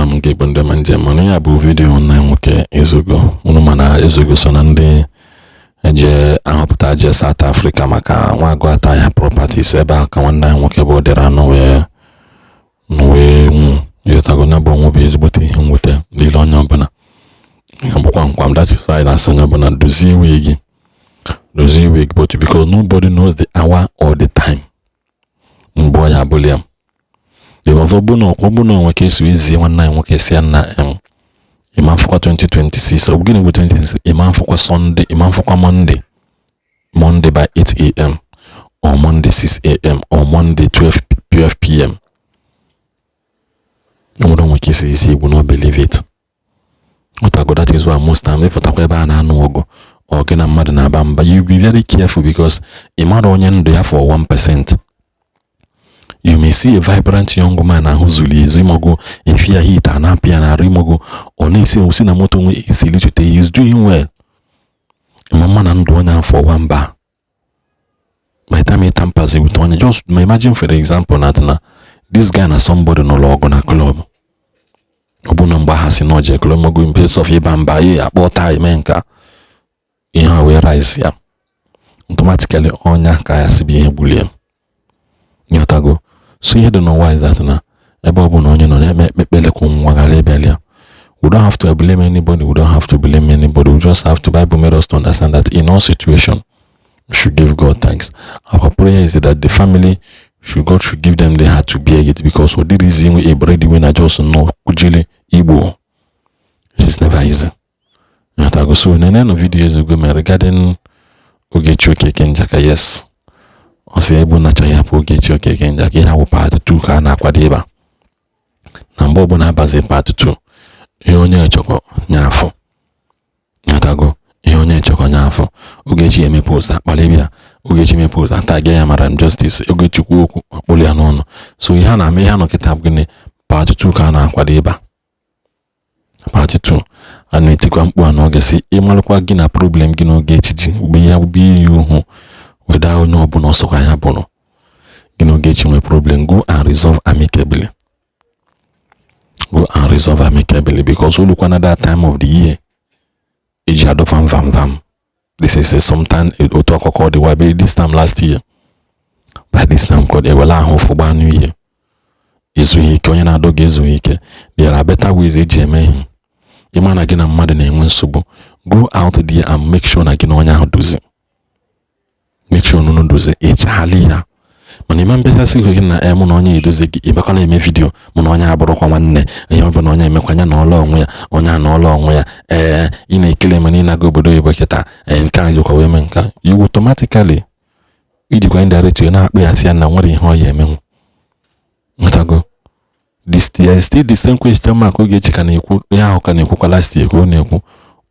Ebe m ga-ebu ndị ma njem mana ya bụ video nwanne anyị nwoke Ezeugo. Unu mana Ezeugo so na ndị eje ahọpụta je South Africa maka nwa agụata ya properties ebe a ka nwanne anyị nwoke bụ Odera nọ wee nwụ. Ịghọtago na bụ ọnwụ bụ ezigbote ihe mwute niile onye ọbụla. Ya bụkwa nkwam, that is why na-asị onye ọbụla dozie iwe gị, dozie iwe gị, but because nobody knows the hour or the time mgbe ọ ya abụla ya. Because ọ bụ na ọ bụ na onwe ka esi ezie nwanne anyị nwoke si ya na ịma mfụkwa 2026, ọ bụ gịnị bụ 2026? Ịma mfụkwa Sunday, ịma mfụkwa Monday by 8 a.m. or Monday 6 a.m. or Monday 12 p.m. O nwere onwe ka esi esi egwu, no believe it. Ụtago, that is why most time ịfụtakwa ebe a na-anụ ọgụ, ọ gị na mmadụ na-aba mba, you be very careful, because ị mara onye ndụ ya for 1%. You may see a vibrant young man, ahụ zuru ezu, ịmago efi ya heat a na-apị ya n'arụ, ịmago ọ na-esi osi na moto nwe esi lichute, he is doing well. Ma mma na ndụ onye afọ one bar, by the time he tampers with onye, just imagine, for example, na this guy na somebody nụrụ ọgụ na club, ọ bụ na mgbe ha si na oje club, ịmago, in place of ịba mba ye akpọ taa eme nka ihe a wee rise ya automatically, ọnya ka ya si bụ ihe gbulie. Ịghọtago? So ihe dị n'ụwa is that na ebe ọ bụ na onye nọ na-ekpe ekpere ka nwa ghara ịbịali ya. We don't have to blame anybody, we don't have to blame anybody. We just have to, Bible made us to understand that in all situation we should give God thanks. Our prayer is that the family should, God should give them the heart to bear it, because ọ dịrị izi inwe a breadwinner just nọ kujili Igbo. It is never easy. Ịghọtago? So nenenu video Ezeugo mere regarding Ogechi Okeke Njaka. Yes, ọ sị egbu nachaghị hapụ Ogechi Okeke Njaka. Ihe awụ part 2 ka a na-akwado ebe a na mgbe ọbụla abazi part 2, ihe onye chọkọ nya afọ. Ịghọtago? Ihe onye chọkọ nya afọ. Ogechi eme post, akpali ya. Ogechi eme post, ataga ya mara justice. Ogechi kwuo okwu, akpụrụ ya n'ọnụ. So ihe a na-eme, ihe a nọ kịta bụ gịnị? Part 2 ka a na-akwado ebe a, part 2. A na-etikwa mkpu a n'oge si ịmalụkwa gị na problem gị n'oge echiji mgbe ya bụ iyi uhu weda onye ọbụla ọsọkwa ya bụrụ gị na Ogechi nwee problem, go and resolve amicably, go and resolve amicably, because olukwana that time of the year eji adọ vam vam vam. This is a sometime otu ọkụkọ dị wa be this time last year by this time ka ewele ahụ ụfụ gbaa new year. Ezughị ike, onye na-adọ gị ezughị ike. There are better ways eji eme ihe. Ịma na gị na mmadụ na-enwe nsogbu, go out there and make sure na gị na onye ahụ dozi, make sure unu dozi echeghalị ya. Mana ịma mbịachasị gị na mụ na onye edozi gị, ịbakwa na-eme video mụ na onye abụrụkwa nwanne, ihe ọ bụla onye emekwa ya na ọla onwe ya, onye a na ọla onwe ya. Ee, ị na-ekele m na ịnaga obodo oyibo kịta. Ee, nke a jikwa wee mee nke a, you automatically ijikwa indirect wee na-akpụ ya, sị ya na nwere ihe ọ ya emenwu. Nghọtago? This there is still the same question mark. Ogechi ka na-ekwu ihe ahụ, ka na-ekwukwa last year ka ọ na-ekwu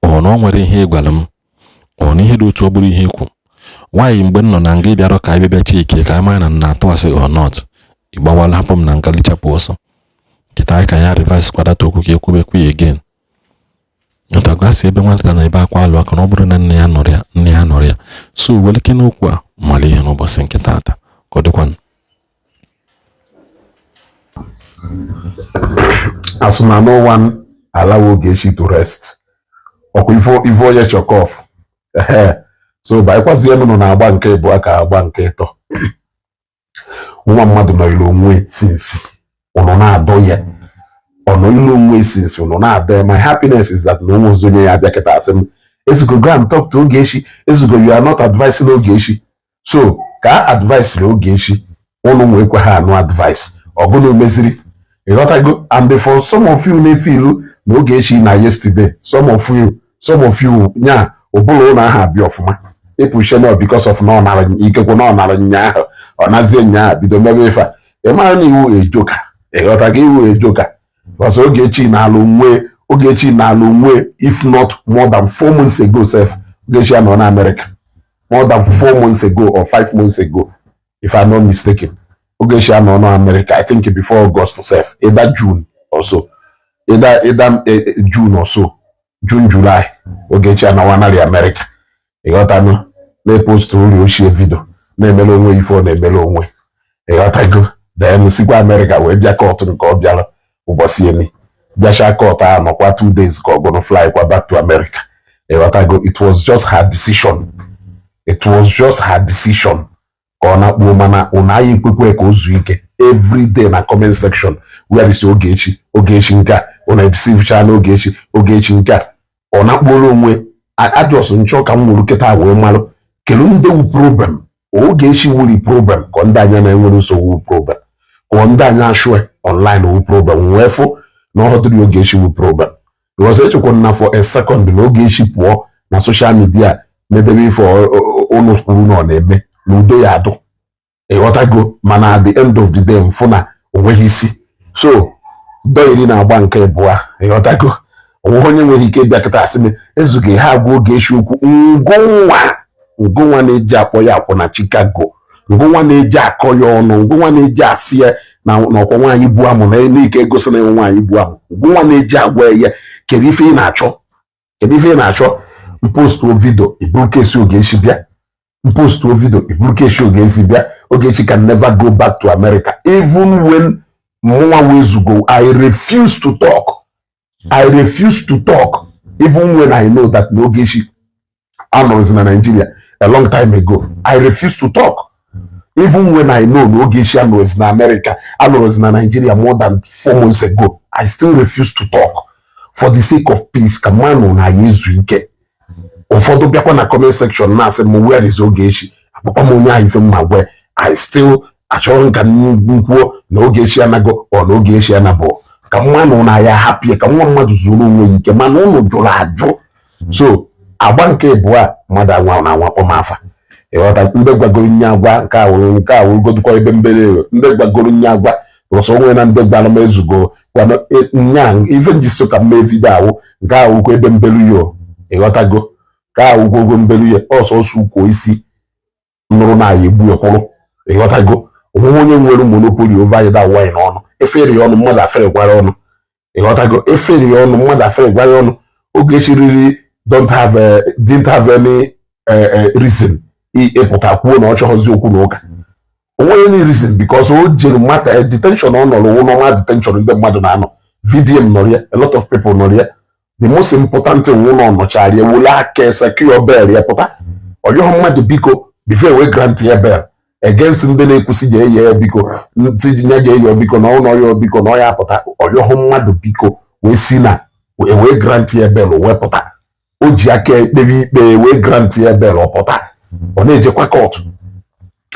ọ na ọ nwere ihe ị gwara m, ọ na ihe dị otu ọ bụrụ ihe ikwu nwaanyị mgbe m nọ na nga ịbịara ka anyị bịa chike ka anyị mara na m na-atụ asị or not. Ịgbawala hapụ m na nga lichapụ ọsọ kịta anyị ka ya revise kwadata okwu ka ekwubekwu ya again. Nghọtago? A sị ebe nwata na-ebe akwa alụ aka na ọ bụrụ na nne ya nọrọ ya, nne ya nọrọ ya. So weleke n'okwu a mara ihe n'ụbọchị nke taata ka ọ dịkwanụ. As na no one allow Ogechi to rest. Ọkwa ife onye chọkọf. Ehe, so baịkwazie nụ na agba nke ịbụọ ka agba nke ịtọ. Nwa mmadụ nọ ilu onwe since ụnụ na-adọ ya, ọ nọ ilu onwe since ụnụ na-adọ ya. My happiness is that na onwe ozi onye ya abịa kịta asị m, "Ezugo, go and talk to Ogechi. Ezugo, you are not advising Ogechi." So ka a advice Ogechi, ụnụ nwekwe ha anụ advice ọbụna meziri. Ịghọtago? And for some of you na-efilu na Ogechi na yesterday, some of you nya ụbụla ụlọ ahụ abịa ọfụma ịpụche na because of na ọ nara ikekwe na ọ nara nyaahụ, ọ nazie nyaahụ bido mebe ife a. Ị mara na iwu ejoka. Ịghọtago? Iwu ejoka because Ogechi na-alụ nwe, Ogechi na-alụ nwe, if not more than 4 months ago sef. Ogechi anọ na America more than 4 months ago or 5 months ago, if I'm not mistaken. Ogechi anọ na America, I think before August sef, either June or so, either June or so, June, July. Ogechi anawanarị America. Ịghọtanụ? Na-epost uri ochie video, na-emere onwe ife ọ na-emere onwe. Ịghọtago? Then sikwa America wee bịa court nke ọ bịara ụbọchị eni. Bịacha court ahụ, nọkwa 2 days ka ọ gụrụ, fly kwa back to America. Ịghọtago? It was just her decision, it was just her decision ka ọ na-akpuo. Mana ụnụ anyị ekwekwe ka o zuo ike. Every day na comment section, where is Ogechi? Ogechi nke a, ụnụ edeceivecha na Ogechi, Ogechi nke a, ọ na-akpuola onwe ajọs nchọ ka m nwere kịta wee malụ kedu ndị wu problem. Ogechi wuri problem ka ndị anya na-enwere nsogbu wu problem, ka ndị anya ashue online wu problem. Wee fụ na ọ dịrị Ogechi wu problem, because echekwa na for a second na Ogechi pụọ na social media medebe ife ụnụ kwuru na ọ na-eme na udo ya adụ. Ịghọtago? Mana at the end of the day, mfụ na onweghị isi. So dọyiri na-agba nke abụọ. Ịghọtago? Onweghị onye nwere ike ịbịa kịta asị m ezughị ha agwa Ogechi okwu. Ngụnwa, ngụnwa na-eji akpọ ya akwụ na Chicago, ngụnwa na-eji akọ ya ọnụ, ngụnwa na-eji asị ya na ọkwa nwaanyị bu amụ na n'ike egosi na nwaanyị bu amụ, ngụnwa na-eji agwa ya, kedu ife ị na-achọ? Kedu ife ị na-achọ? Mpostuo video, iburu case Ogechi bịa. Mpostuo video, iburu case Ogechi bịa. Ogechi can never go back to America. Even when mụnwa wezugo, I refuse to talk. I refuse to talk even when I know that na Ogechi anọzi na Nigeria a long time ago. I refuse to talk even when I know na Ogechi anọzi na America, anọzi na Nigeria more than 4 months ago. I still refuse to talk for the sake of peace, ka mmanụ na ya ezu ike. Ụfọdụ bịakwa na comment section na-asị m, "Where is Ogechi?" Akpọkwa m onye ahụ ife mma gwe. I still achọghị ka m kwuo na Ogechi anago ọ na Ogechi anabụ, ka mmanụ na ya hapụ, ka nwa mmadụ zuoro onwe ya ike. Mana ụnụ jụrụ ajụ. So agba nke abụọ, mmadụ anwa na anwakpọ m afa. Ịghọta? Ndị gwagoro nye agwa nke awụrụ, nke awụrụgodukwa ebe mbere ndị gwagoro nye agwa rọsọ onwe na ndị gwara m ezugo gwana nya ife nji so ka m mee video awụ nke awụkwa ebe mbelu yo. Ịghọtago? Ka awụkwa ogo mbelu ya ọsọsọ ukwu isi nụrụ na ya egbu ekwụrụ. Ịghọtago? Onwe onye nwere monopoly over anyị da wine ọnụ efere ya ọnụ, mmadụ afere gwara ọnụ. Ịghọtago? Efere ya ọnụ, mmadụ afere gwara ọnụ. Ogechi riri don't have didn't have any reason ịpụta kwuo na ọ chọghọzi okwu na ụka. Onweghị any reason, because o jere mata detention ọ nọrọ wụ normal detention ndị mmadụ na-anọ. VDM nọrọ ya, a lot of people nọrọ ya. The most important thing wụ na ọ nọchara ya, wule aka secure bail ya, pụta ọyọghọ mmadụ biko before wee grant ya bail against ndị na-ekwusi jee ye ya biko, ntị ya jee yọọ biko na ọ nọ yọọ biko na ọ ya pụta. Ọyọghọ mmadụ biko wee si na wee grant ya bail, wee pụta. O ji aka ekpere ikpe wee grant ya bail, ọ pụta, ọ na-ejekwa court.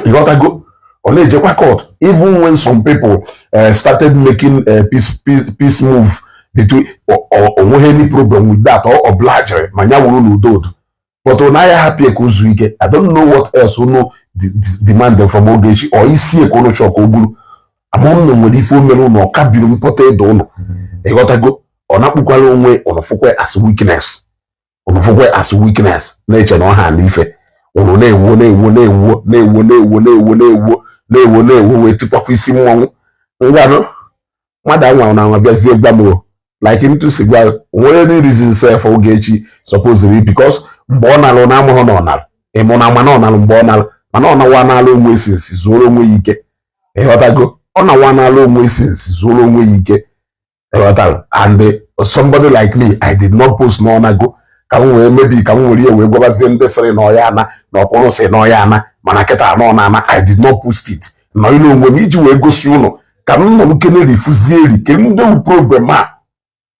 Ịghọtago? Ọ na-ejekwa court. Even when some people started making peace move between, o nweghị any problem with that. Ọ obliged ma ya wuru n'udo udo, but ọ naghị ahapụ ka o zuo ike. I don't know what else unu demand from Ogechi ọ isi ka unu chọọ ka o gburu. Ama m na nwere ife o mere unu ọ kabiri mpụta ịda ụnụ. Ịghọtago? Ọ na-akpụkwala onwe ụnụ fụkwa as weakness, ụnụ fụkwa as weakness, na-eche na ọ ha na ife ụnụ na-ewuo, na-ewuo, na-ewuo, na-ewuo, na-ewuo, na-ewuo, na-ewuo, na-ewuo, na-ewuo, wee tikwakwa isi mmọnwụ. Ngwanụ, mmadụ anwa na anwa bịazie gwa m o like ntụ si gwa nwere any reason sef Ogechi supposed, because mgbe ọ nalụ na amụghị na ọ nalụ ịmụ na ama na ọ nalụ mgbe ọ nalụ, mana ọ nawa n'ala onwe sinsi zuoro onwe ya ike. Ịghọtago? Ọ nawa n'ala onwe sinsi zuoro onwe ya ike. Ịghọtara? And somebody like me, I did not post na ọ nago ka m wee mebi, ka m were ihe wee gwabazie ndị sịrị na ọya ana na ọkwụrụ sị na ọya ana, mana kịta anọ na ana. I did not post it nọ ile onwe m iji wee gosi ụnụ ka m nọrọ kene rifuzie eri ke ndị wu problem a.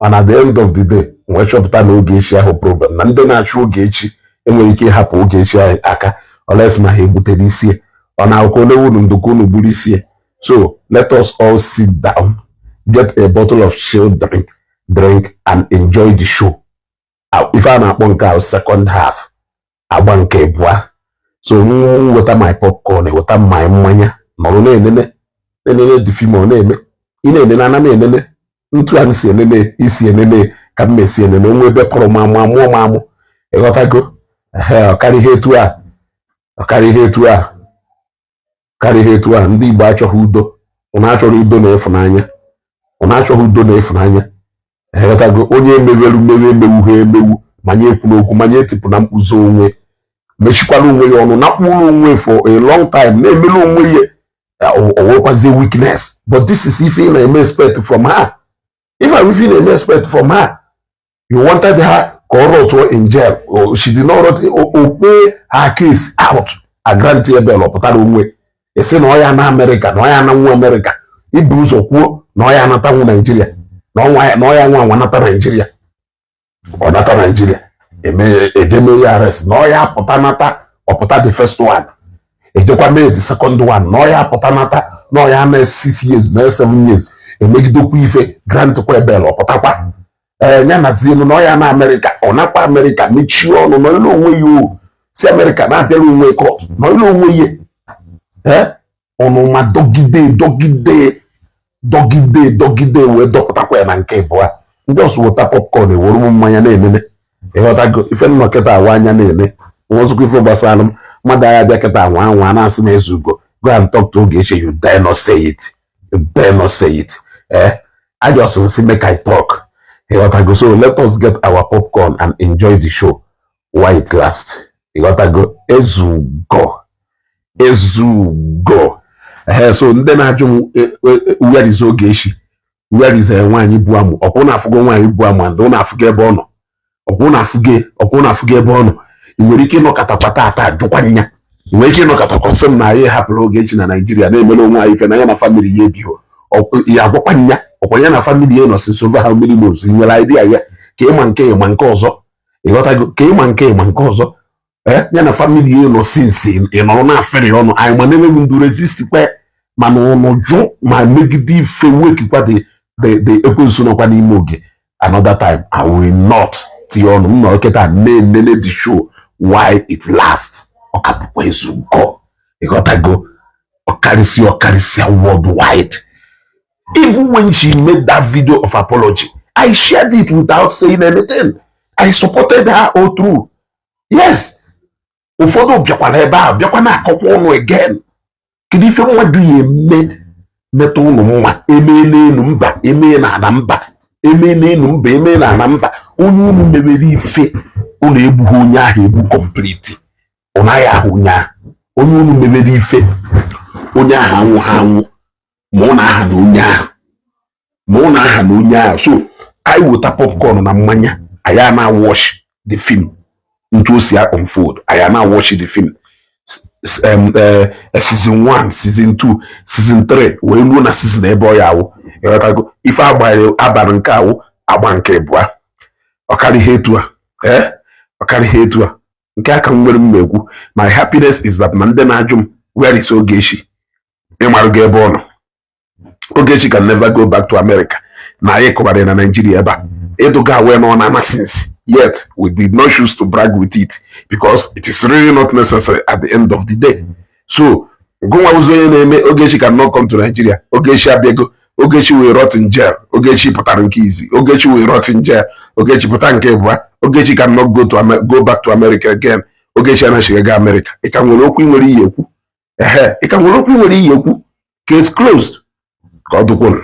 Mana at the end of the day, wee chọpụta na Ogechi ahụ problem na ndị na-achụ Ogechi enweghị ike ịhapụ Ogechi aka unless ma ha egbutere isi ọ na-akwụkwọ ole unu ndụka unu gburu isi. So let us all sit down, get a bottle of chilled drink, drink and enjoy the show. Ife a na-akpọ nke ahụ second half, agba nke abụọ. So m weta my popcorn, weta my mmanya, nọrọ na-enene, na-enene the film. Ọ na-eme ị na-enene, ana m enene ntu a si enene isi enene ka m mesi enene onwe ebe tọrọ m amụ amụọ m amụ. Ịghọtago? Ehe, ọkarị ihe etu a, ọkarị ihe etu a, karịa ihe etu a. Ndị Igbo achọghị udo. Ụnụ achọrọ udo na ịfụnanya. Ụnụ achọghị udo na ịfụnanya. Ịghọtago? Onye emeweru mmewe emewu ha emewu, manye ekwu n'okwu, manye etipụ na mkpụzi onwe, mechikwala onwe ya ọnụ, nakpụrụ onwe for a long time, na-emelu onwe ya, o nwekwazie weakness. But this is ife ị na-eme expect from her. If I ife na-eme expect from her, you wanted her ka ọ rot in jail. Or she did not rot. O kpee her case out, a grant ya bail, ọ pụtara onwe esi na ọ ya na Amerịka, na ọ ya na nwa Amerịka. Ibu ụzọ kwuo na ọ ya anatanwu Naijiria, na ọ ya nwa nwa nata Naijiria, ọ nata Naijiria, eme eje mee ya arrest, na ọ ya pụta nata, ọpụta the first one, ejekwa mee the second one, na ọ ya pụta nata, na ọ ya na 6 years na 7 years, emegidekwa ife, grant kwa bail, ọpụtakwa. Ee, ya na zienu na ọ ya na Amerịka, ọ nakwa Amerịka, mechie ọnụ nọrọ onwe ya, o si Amerịka na-abịara onwe court, nọrọ onwe ya. Ee, ọnụma dọgide, dọgide, dọgide, dọgide, wee dọpụtakwa ya na nke ịbụa. Ndị ọsụ wụta popcorn, ewere m mmanya na-ememe. Ịghọtago ife nnọ kịta awa anya na-eme nwozukwa ife gbasara m. Mmadụ agha bịa kịta anwa anwa na-asị m, "Ezugo, go and talk to Ogechi." You dare not say it, you dare not say it. Eh, I just say make I talk. Ịghọtago? So let us get our popcorn and enjoy the show while it lasts. Ịghọtago? Ezugo, ezugo. Ee, so ndị na-ajụ m where is Ogechi, where is nwaanyị bụ amụ, ọkwụ na-afụgo nwaanyị bụ amụ, and ọ na-afụgo ebe ọ nọ, ọkwụ na-afụgo, ọkwụ na-afụgo ebe ọ nọ. Ị nwere ike ịnọkọtakwa tata jụkwa nya. Ị nwere ike ịnọkọtakwa sị m na anyị hapụrụ Ogechi na Naijiria na-emere onwe anyị ife, na ya na family ya ebighọ. Ya agwakwa nya, ọkwa ya na family ya nọ since over how many months? Ị nwere idea ya ka ịma nke ịma nke ọzọ. Ịghọtago? Ka ịma nke ịma nke ọzọ. Ee, ya na family ya nọ since ị nọrọ na-afịrị ọnụ anyị, ma na-enweghị ndụ resist kwe, mana ụnụ jụ ma megide ife wekikwa the ekwensu nọkwa n'ime oge. Another time, I will not tinye ọnụ m nọrọ kịta na-enene the show while it last. Ọ ka bụkwa Ezugo. Ịghọtago? Ọkarịsịa, ọkarịsịa worldwide. Even when she made that video of apology, I shared it without saying anything. I supported her all through. Yes, ụfọdụ bịakwara ebe a bịakwa na-akọkwa ọnụ again. Kedu ife mmadụ ya eme metụ ụnụ mma? Emee n'elu mba, emee n'ala mba, emee n'elu mba, emee n'ala mba. Onye unu mewere ife, unu egbughị onye ahụ egbu complete, ọ naghị ahụ onye ahụ. Onye unu mewere ife, onye ahụ anwụ ha anwụ, ma ọ na-aha na onye ahụ, ma ọ na-aha na onye ahụ. So anyị weta popcorn na mmanya anyị a na-watch the film ntu o si unfold. Anyị a na-watch the film, season 1, season 2, season 3, wee ruo na season ebe ọ ya awụ. Ịghọtago? Ife agbara abalị nke awụ agba nke abụọ, ọkarịghị etu a. Ee, ọkarịghị etu a. Nke aka m nwere m ekwu, my happiness is that na ndị na-ajụ m where is Ogechi, ịmarụgo ebe ọ nọ. Ogechi can never go back to America. Na anyị kụbara ya na Nigeria ebe a ịdụga wee nọ na since, yet we did not choose to brag with it because it is really not necessary at the end of the day. So gụnwa ụzọ onye na-eme Ogechi cannot come to Nigeria. Ogechi abịago. Ogechi wee rot in jail. Ogechi pụtara nke izi. Ogechi wee rot in jail. Ogechi pụta nke abụọ. Ogechi cannot go back to America again. Ogechi anachighị ga America. Ị ka nwere okwu ị nwere iyi ekwu? Ehe, ị ka nwere okwu ị nwere iyi ekwu? Case closed. Ka ọ dụkwunu.